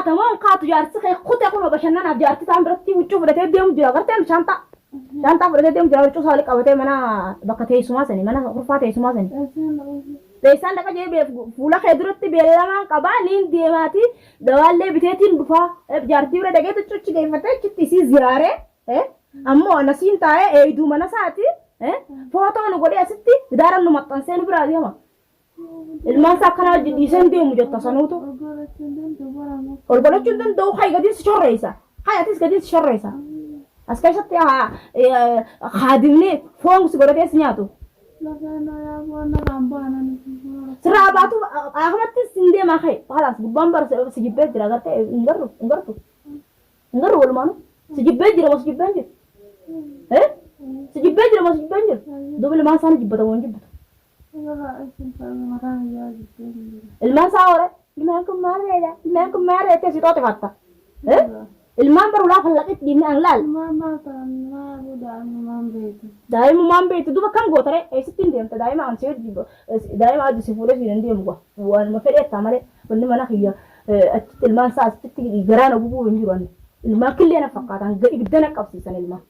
Kaata moo hin kaatu jaarsi kee kute kunoo bashannanaaf jaartii taan biratti huccuu fudhatee deemu jira gartee shaantaa shaantaa fudhatee deemu jira huccuu isaa walitti qabatee mana bakka teessumaa sani mana kurfaa teessumaa sani. Eessaan dhaqa jee beef fuula kee duratti beellamaan qabaa niin deemaati dawaallee biteetiin dhufaa jaartii bira dhaqee cuccuchi geeffatee achitti isii ziyaaree ammoo anasiin taa'ee eeyduu mana isaati footoo nu godhee asitti gidaara nu maxxansee nu biraa deema. Ilmaan isaa akkanaa wajjin dhiisee hin deemu jetta sanuutu. Ol godhachuu hin danda'u hayi gadiin si shorreessa. Hayi atis gadiin si shorreessa. As keessatti haadimni foon si godhatee si nyaatu. Sirraa baatu akamattis hin deemaa hayi. Kalaas gubbaan bara si jibbee jira agartee hin garru hin gartu. Hin garru walumaanuu. Si jibbee jira moo si jibbee hin jiru? Si jibbee jira moo si jibbee hin jiru? Duuba ilmaan isaa ni jibbata moo hin jibbatu? Ilmaan isaa hore ilmaan kun maal reedha ilmaan kun maal reettee si xooxifatta. Ilmaan bar ulaa fallaqitti dhiibni an laal. Daa'imummaan beektu duba kam goota ree eessatti hin deemta daa'ima an si hojii daa'ima addu si fuudhee siin hin deemu gaa waanuma fedheettaa malee wanni mana kiyya achitti ilmaan isaa achitti garaa na gubuu hin jiru anni ilmaan killee na fakkaatan ibidda na qabsiisan ilmaan.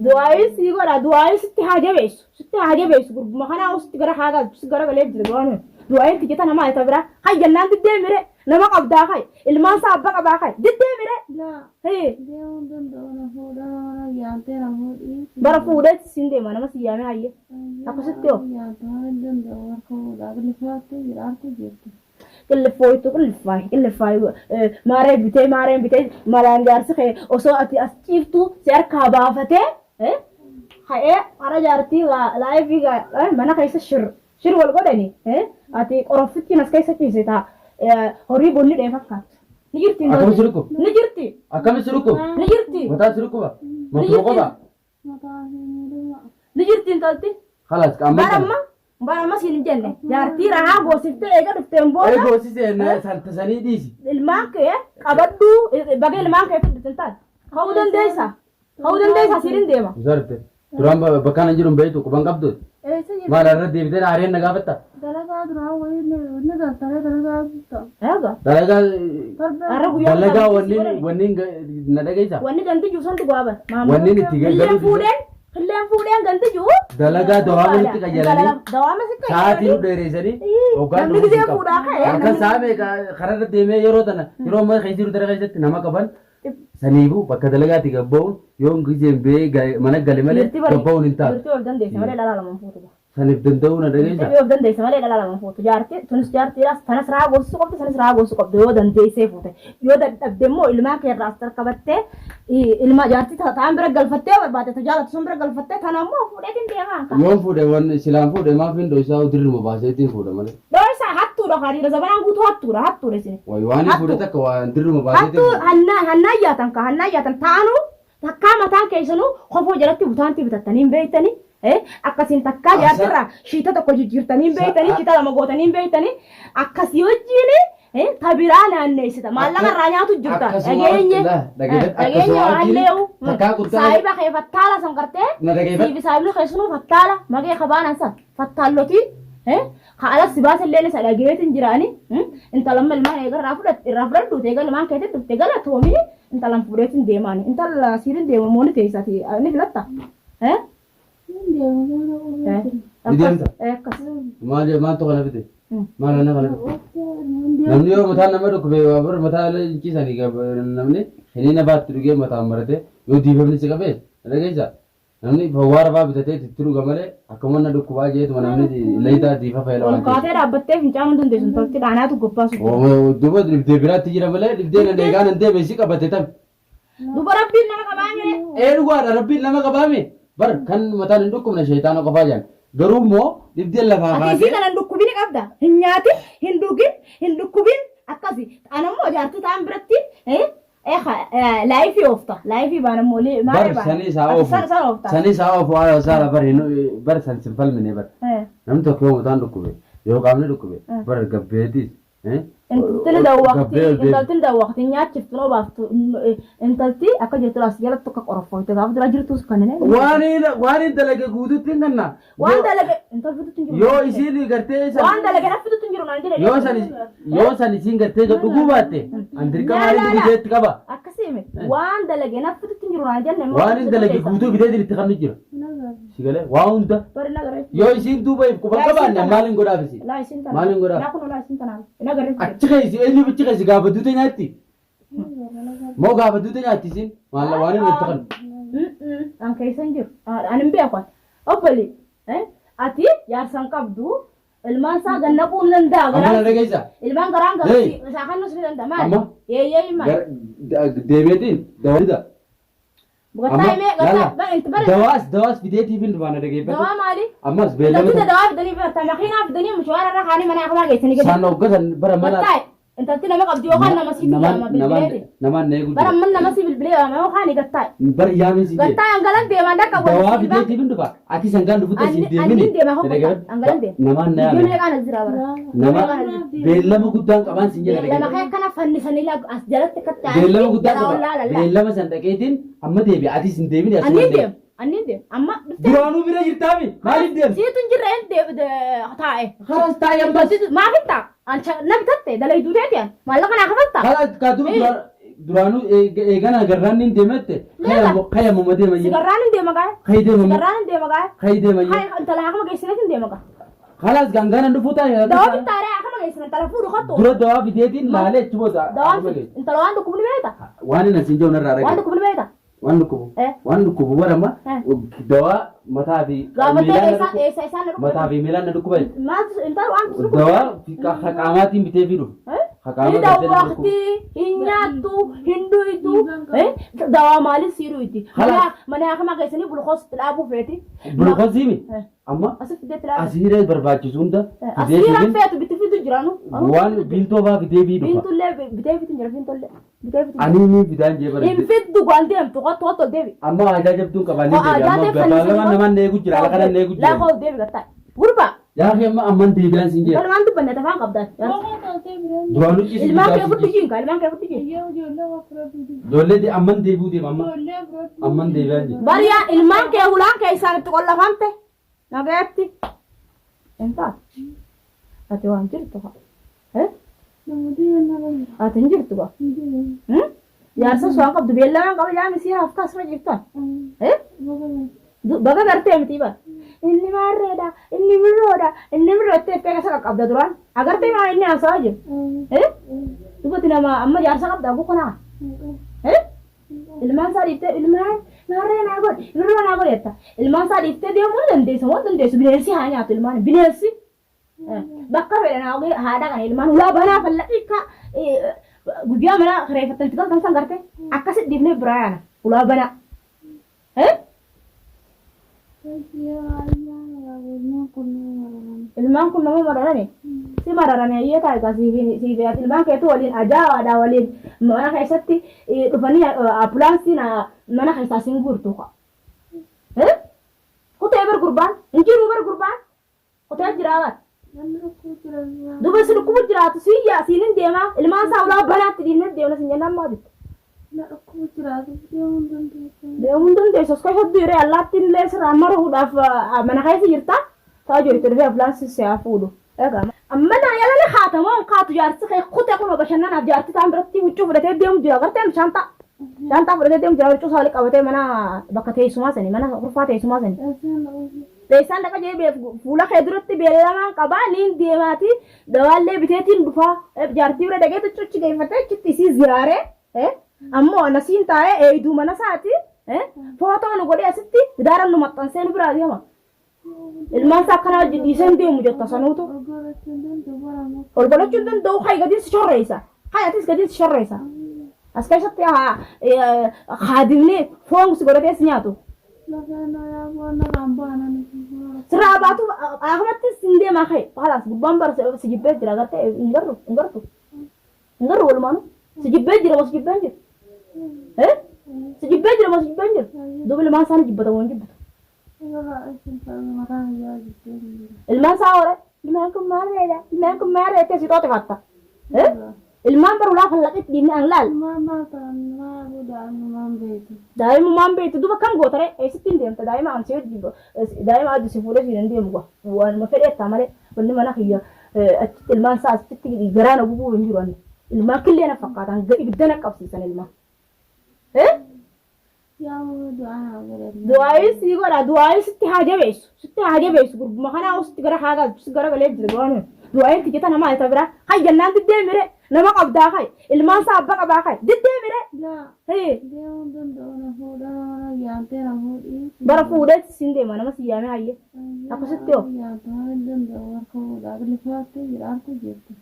Du'aayii sii godha du'aayii sitti haa jabeessu sitti haa jabeessu gurbuma kanaa hoo sitti gara haa galchu si gara galee jira du'aan du'aayiin tiyya tana maali ta biraa hay jennaan diddee mire nama qabdaa hay ilmaan isaa abba qabaa hay diddee mire hee bara fuudheetti siin deema nama si yaamee hayyee akkasitti hoo. Qillifooytu qilliffaayi qilliffaayi maaree bitee maareen bitee malaan jaarsi kee osoo ati as ciiftuu si harkaa baafatee ka'ee hara jaartii laayifii mana keessa shir shir wal godhani ati qoroffittiin as keessa ciise taa horii bonni dhee fakkaattu. Ni jirti Akkami si dhukkuba? Ni jirti. Akkami si dhukkuba? Ni jirti. Mataa si dhukkuba? Ni Matuma jirti. qofa? Ni jirti intalti. Khalas qaamni Bara amma Bara amma siin hin jenne jaartii rahaa goosiftee eega dhufteen booda Eegoo si seenne saltasanii dhiisi. ilmaan kee qabadhu baga ilmaan kee fiddu hin taate. Ka'uu dandeessa. Ka'uu dandeessa siin hin deema. Zarte. Duraan bakka kana jiru hin beektu quban qabdu. Eessa jirta? Maal irra deebitee aareen na gaafatta? Dalagaa duraa wayii ni galtaree dalagaa jirta. Eega. Dalagaa Torbee Har'a guyyaa dalagaa guddaa wanni wanni na dhageessa. Wanni ganti jiru santu gaaban. Wanni itti Killeen galuu fuudheen killeen fuudheen ganti jiru. Dalagaa dawaama nutti qayyaranii Dawaama si sa'aatii nu dheereessanii hoggaan Namni dhufu gisee hin qabu. fuudhaa ka'e Halkan namni sa'a meeqa kararra deemee yeroo tana yeroo ammaa keessa jiru tana keessatti nama qaban saniifuu bakka dalagaatti gabba'uun yoo giseen ba'ee mana gale malee Dhiirti bari gabba'uun hin taatu. dhiirti of dandeesse malee dhalaa lama hin fuutu. Saniif danda'uu na dhageessaa? Dhiirti of dandeesse malee dhalaa lama hin fuutu. Jaarti tunis jaartiidhaas tanas rahaa goosisuu qabdi sanis rahaa goosisuu qabdi yoo dandeessee fuute. Yoo dadhabde immoo ilmaan kee irraa as tarkabattee ilma jaartii ta'an bira galfattee barbaadde ta jaalatu sun bira galfattee tana immoo fuudheetiin deemaa akka. Yoon fuudhe wan silaan fuudhe maaf hin dhoysaa dirruma baaseetiin fuudha malee. Dhoysaa hattuudha kaa dhiira zabanaan guutuu hattuudha hattuudha isin. Way waan hin fuudhe Hattuu. takka waan dirruma baaseetiin Hattuu fuudha. hannaa hannaa yaatan kaa hannaa yaatan taanuu Takkaa mataan keessanuu kofoo jalatti butaantii bitattanii hin beektanii? Akkasiin takkaa jaartirraa shiita tokko jijjiirtanii hin beektanii? Shiita lama gootanii hin beektanii? Akkasii wajjiin ta biraa naanneessita. Maallaqa irraa nyaatu jirta. Dhageenye. Dhageenye waan lee'u. Saahiba kee fattaala san gartee. Siifi saahibni kee sunuu fattaala magee kabaanan san fattaallotii. Ka ala si baase illee isa dhageetiin jiraani. Intala amma ilmaan eega irraa fudhatte irraa fudhadhuute eega ilmaan keetiin dhufte galatoomi intalan fuudheetiin deemaani. Intala siiriin deema moo ni teessa ati ni filatta? Ni deemta? Akkas. Maal maaltu kana fide? Maal ana kana fide? Namni yoo mataan nama dhukkube bara mataa illee hin ciisanii namni hiniina baatti dhugee mataan marate yoo diifamni si qabee dhageessaa? Namni fawwaara faa bitatee itti dhuga malee akkuma na dhukkubaa jeetuma namni layitaa diifa fayyada Ol waan ta'eef. kaatee dhaabbattee fincaanuu hin dandeessu intalti dhaanaatu gobbaasu jira. Duuba dhibdee biraatti jira malee dhibdee nan eegaa nan deeme si qabate tam. Duba rabbiin nama qabaa mee? Ee dhugaadha rabbiin nama qabaame bar kan mataan hin dhukkubne shayxaana qofaa jedhan. Garuu immoo dhibdeen lafaa Ati isii kaatee kana hin dhukkubini qabda. Hin nyaatin, hin dhugin, hin dhukkubin akkasi. Anammoo jaartii ta'an biratti Laayifii oofta. Laayifii baana immoo Bar maaree baana. sanii isaa Ati oofu. san san oofta. Sanii isaa oofu haala saala bar hin bar san sin falmine bar. Namni tokko yoo mataan dhukkube yoo qaamni dhukkube bar gabbeetis Intalti dawwaqti intalti dawwaqti nyaachiftu noo baaftu intalti akka jirtu as jalatti akka qorofooyte gaafa dura jirtus kan inni. Waan waan hin dalage guututti hin kanna. Waan dalage intalti fitutti hin jiru. Yoo isiin gartee san Waan dalage na fitutti hin jiru naan jedhe. Yoo san isiin gartee gad dhuguu baatte an dirqama Laa, maaliin laa, laa. dhugeetti qaba. Akkasii miti. Waan dalage na fitutti hin jiru naan jenne. Waan hin dalage guutuu bitee itti kan jira. Si galee waa hunda. Bari na garee. Yoo isiin duuba if quban Laa, isiin qabaanne tana. maaliin godhaaf isin? Laa isiin tana. Maaliin godhaaf? Laa kunoo laa isiin tana. Na garee. Achi keessi eenyu bichi keessi gaafa duute nyaatti? Moo gaafa duute nyaatti isin? Maal waan hin itti kan? An keessa hin jiru. Ani hin beeku. Obboli. Ati jaarsa hin qabdu. Ilmaan isaa gad naquu hin danda'a. Amma na Garaan dhageessa. ilmaan garaan Hey. galu isaa kan nus ni danda'a. Maali? Amma? Yeeyyee maali? Deemeetiin dawaa Gattaa himee gattaa bara inti bara Dawaas fideetiif hin dhufaan dhageeffatu. dawaa maali? Ammas beellama Intalti dawaa fidanii bira makiinaa fidanii mushaara irra kaanii mana akamaa geessanii gadi. Isaan hoggasan bara mana Gattaa intalti nama qabdi yookaan nama sitti yaama bilbileeti. Namaan na eegu Bara jira. man nama si bilbilee yaama yookaan gattaa. Bara yaamee si jee. Gattaa angalan deemaan dhaqqa Dawaa fideetiif hin dhufa. Ati sangaan dhufutti Anni- asiin deemini. anni deema hoggaa. Angalan deema. Namaan na Biyya yaame. meeqaan as jira bara. Nama beellama guddaan qabaan siin jedha Beellama dhageeffatu. kee akkana fannisanii as jalatti akka ta'an. Beellama guddaa qaba. Beellama san dhaqeetiin amma deebi'a. Atis hin deebine asuma Anni hin deemu. deema. Anni deema. Amma dhuftee. Duraanuu bira jirtaami. Maaliif deemta? Siitu hin jirre hin taa'e. Karas taa'ee ammas. Maaf hin ta'a? Na bitatte dalayduu teeti an. Maallaqa naa kafalta. Karas kaatuma duraanuu eegana garraan hin deemette. Kayammuma deema Si jee. garraan hin deema gaa'e. Kayi deema Si moo? garraan hin deema gaa'e. Kayi deema jee. Hayi intala hakama geessineet hin deema gaa'e. Kalas gangaana dhufuu taa'e. Dawaa bittaaree hakama geessine intala fuudhu kottu. Dura dawaa fideetiin laalee achi booda. Dawaa intala waan dhukkubni beekta. Waan inni asiin jiru narraa Waan dhagaye. dhukkubni beekta. Waan dhukkubu. Eh. Waan dhukkubu bara amma dawaa mataa fi Gaafattee miilaan na eessa dhukkuba. eessa isaan na dhukkuba. Mataa fi miilaan na dhukkuba. Maaltu intala waan dhukkubu. Dawaa qaamaatiin bitee fi dhufu. Haqaama Hin gartee nama dhukkubu. dawwaaqti, hin nyaattu, hin dhuydu. Dawaa maaliif sii dhuydi? Kalaas. Mana hakimaa geessanii gulukoos itti dhaabuu feeti. Gulukoosii mi? Amma Asii fidee itti dhaabu. asiiree barbaachisu hunda fidee Asiiraan fiin feetu bitti fidu jiraanu. waan biiltoo fa'aa fidee fi dhufa. Biintullee bitee fitu jira biintullee. Bitee fitu jira. Ani ni fidaan jee bara. Hin fiddu gwaan deemtu kottu kottu ol deebi. Amma haajaa jabduun qabaa ni Hoo deebi. haajaa Amma ta'e fannisanii babal'aan namaan na eegu jira. Ala kanan na eegu Laa jira. ol deebi gattaa. Gurbaa. Yaa akhi amma amman deebi'aan siin jee. Kan waan dubbanne afaan qabdaan. Duraanuu ciisu Ilmaan kee bitaa fudhu jiinka ilmaan kee fudhu jiinka. Ijoollee amman deebi'uu deema amma. Amman deebi'aan jira. Bariyaa ilmaan kee hulaan kee isaan itti qollafamte. Nagaatti. Intaa. Ati waan jirtu haa. Eh? Ati hin jirtu gaa. Hmm? Jaarsa waan qabdu beellamaan qaba jaami si haaf kaasuma jirtan. Eh? Baga gartee miti bara. Inni maarreedha, inni birroodha, inni birrootti ettee keessa qaqqabda duraan. Agartee maa inni haasawaa jiru. Eh? Dubbatti nama amma jaarsa qabda aguu kanaa. Eh? Ilmaan isaa dhiiftee ilmaan maarree naa godhi, birroo naa godhi jetta. Ilmaan isaa dhiiftee deemuu ni dandeessa moo hin dandeessu? Bineensi haa nyaatu ilmaan bineensi. Bakka fedhan haa dhaqan ilmaan hulaa banaa falladhi akka guyyaa mana kireeffattan itti galtan san garte akkasitti dhiifnee biraa yaana hulaa banaa. Eh? Ilmaan kun nama mararani. Si mararani ayyee ta'a egaa siif siif ilmaan keetu waliin ajaawaadha waliin mana keessatti dhufanii appulaansiin mana keessaa sin guurtu. Eh? Kutee bar gurbaan hin jiru bar gurbaan kutee jiraa bar. Duba si dhukkubu jiraatu si yaa siin hin deemaa ilmaan isaa ulaa banaatti dhiibnee deemna sin jennaan maa bitta. Deemuu hin dandeessu as keessa du'e allaattiin illee sirraa maruudhaaf mana keessa jirta. Ta'a jirtu dhufee aflaansii si haa fuudhu. Egaa amma naa yalani haatamoo hin kaatu jaarsi kee kutee kunoo bashannanaaf jaartii ta'an biratti huccuu fudhatee deemu jira gartee shaantaa. Shaantaa fudhatee deemu jira huccuu isaa walitti qabatee mana bakka teessumaa sani mana kurfaa teessumaa sani. Eessaan dhaqa jee beef fuula kee duratti beellamaan qabaa niin deemaati dawaallee biteetiin dhufaa jaartii bira dhaqeetu cuchi geeffatee achitti isii ziyaaree ammoo ana siin taa'ee eeyduu mana isaati footoo nu godhee asitti gidaara nu maxxansee nu biraa deema. Ilmaan isaa akkanaa wajjin dhiisee hin deemu jetta sanuutu. Ol godhachuu hin danda'u hayi gadiin si shorreessa. Hayi atis gadiin si shorreessa. As keessatti haadimni foon si godhatee si nyaatu. Sirraa baatu akkumatti sin deemaa ka'e. Kalaas gubbaan bara si jibbee jira agartee hin garru hin gartu. Hin garru walumaanu. Si jibbee jira moo si jibbee hin jiru? Eh? Si jibbee jira moo si jibbee hin jiru? Duuba ilmaan isaanii jibbata moo hin jibbatu? Ilmaan isaa hore ilmaan kun maal reedha? Ilmaan kun maal reettee si xooxifatta? Ilmaan bar ulaa fallaqitti dhiibne an laal. Ilmaan maal ta'an maal daa'imummaan beektu. Daa'imummaan beektu duba kam goota ree eessatti hin deemta daa'ima an si hojii daa'ima addu si fuudhee siin hin deemu gaa waanuma fedhee ta'a malee wanni mana kiyya achitti ilmaan isaa achitti garaa na gubuu hin jiru ani ilmaan killee na fakkaatan ibidda na qabsiisan ilmaan. Yaa uumuu du'aa naa godhadhu. Du'aayii sii godha du'aayii sitti haa jabeessu sitti haa jabeessu gurbuma kanaa hoo sitti gara haa galchu si gara galee jira du'aan du'aayiin tiyya tana maali ta biraa hay jennaan diddee mire nama qabdaa hay ilmaan isaa abba qabaa hay diddee mire Laa hee deemuu hin danda'u na fuudhaa nama yaamtee na fuudhii. bara fuudheetti siin deema nama si yaamee hayyee akkasitti hoo Yaamtee hin danda'u harka fuudhaa qillifaattee jira harku jirti.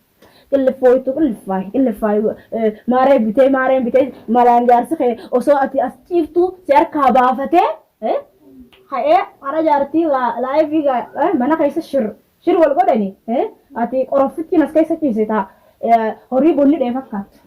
Qillifooytu qilliffaayi qilliffaayi maaree bitee maareen bitee malaan jaarsi kee osoo ati as ciiftuu si harkaa baafatee ka'ee qara jaartii laayifii mana keessa shir shir wal godhani ati qoroffittiin as keessa ciise taa horii bonni dhee fakkaattu.